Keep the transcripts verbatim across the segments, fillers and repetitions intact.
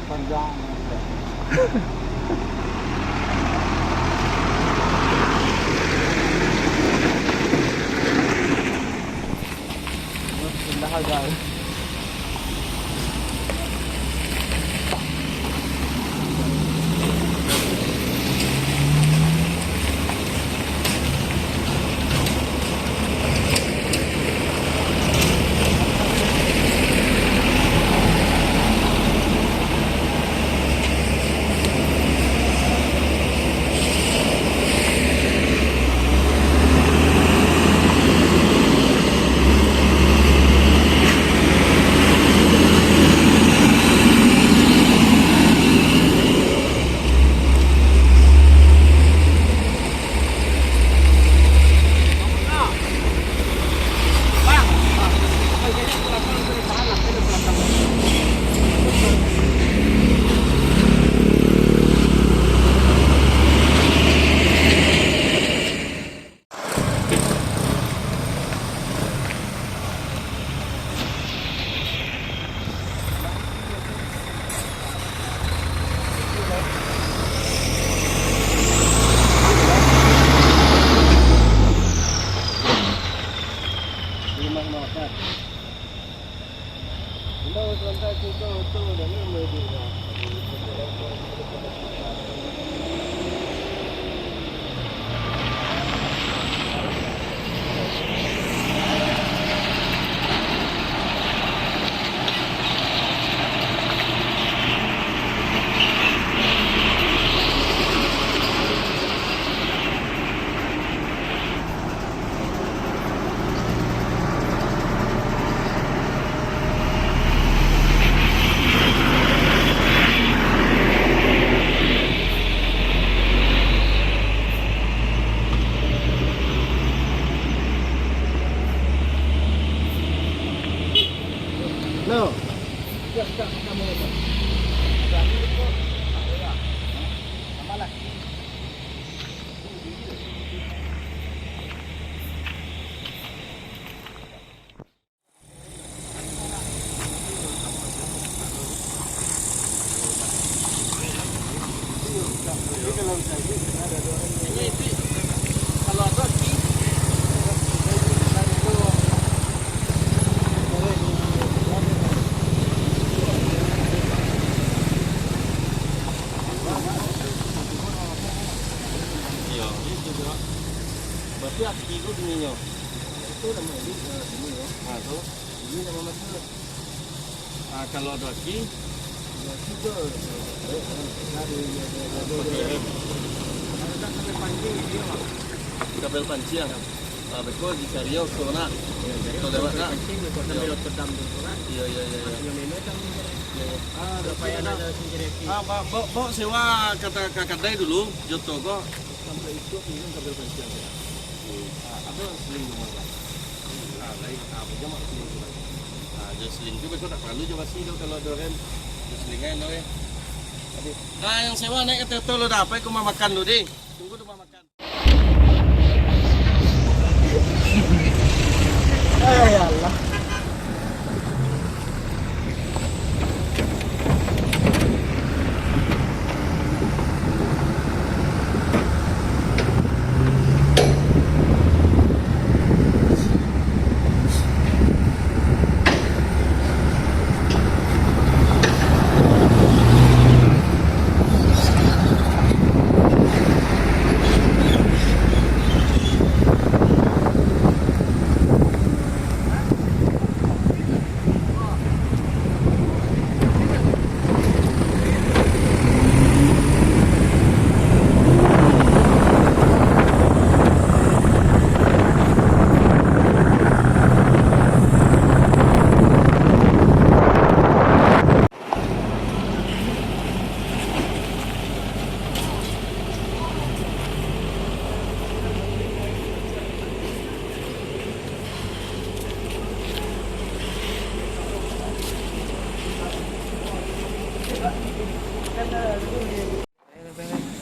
Panjang. Indah aja. Halo. Iyo, itu juo. Berarti aki tu bunyinyo. Itu namo ini, eh, ini yo. Ha, tu. Ini namo masa. Ah, kalau ado aki. Ado aki tu, eh, eh, dari, dari, dari, dari. Pakai rem. Ada tak sampai pancing dia, Bang? Kabel panciang. Ah, beko dicari yo, tu nak. Yo, jadi tu lewat kabel nak. Pancing, beko sambil otodam tu kan. Iyo, iyo, iyo, iyo. Masih main otodam tu. Iyo, iyo. Ah, ada payah nak ada sendiri aki. Ah, ba-, ba-, bawa sewa kata ka kadai dulu, jo toko. Sampai itu minum kabel panciang ya. Ah, ada seling tu, Bang. Ah, lain. Ah, pinjam seling tu, Bang. Ah, jo seling tu, beko tak perlu jo basi tu kalau ada rem. Jo seling aja, no, eh. Nah, yang sewa naik ka oto lo, dah, pai ka rumah makan dulu, deh. Tunggu di rumah makan. Eh, ya Allah.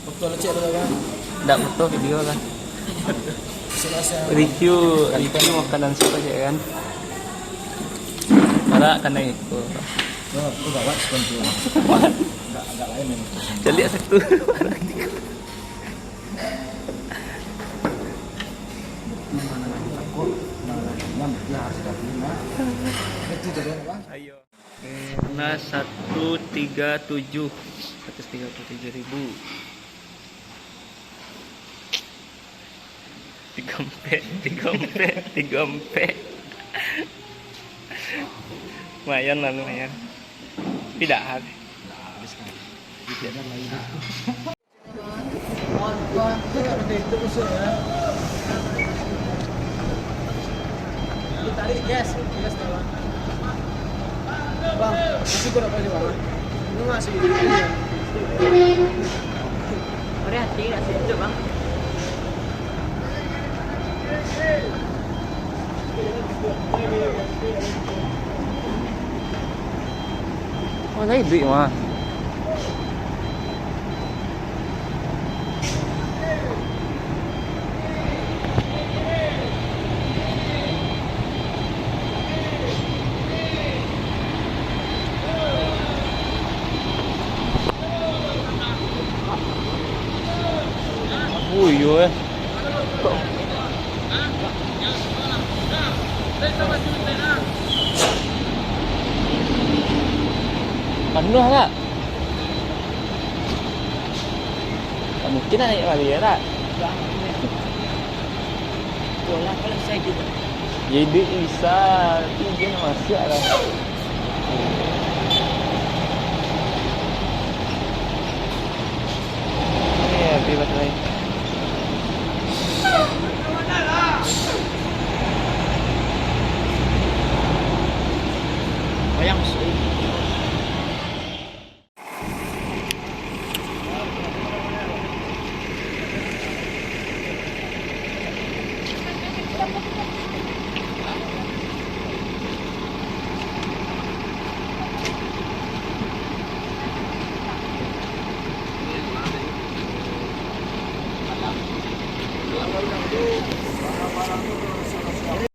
Foto lecek tu, Bang. Ndak foto, video lah. Review, review makanan siapa aja kan? Malah kena itu. Oh, tu gawat sponsor. Agak, agak lain ini. Caliak satu. Ayo. Nah, satu tiga tujuh, seratus tiga puluh tujuh ribu. Tiga ampek, tiga ampek, tiga ampek. Lumayan lah, lumayan. Tidak habis. Tarik gas, gas tu, Bang. Bang, masih kurang banyak, Bang. Ini masih. Ada hati, masih hidup, Bang. Oh, tadi duit mah. Oh, iyo, eh. Panuah, Kak. Tak mungkin lah naik balik, ya, tak? Bola kalau saya juga. Ya, duit bisa, tapi dia nak masuk lah. Eh, habis baterai. Wayang masuk.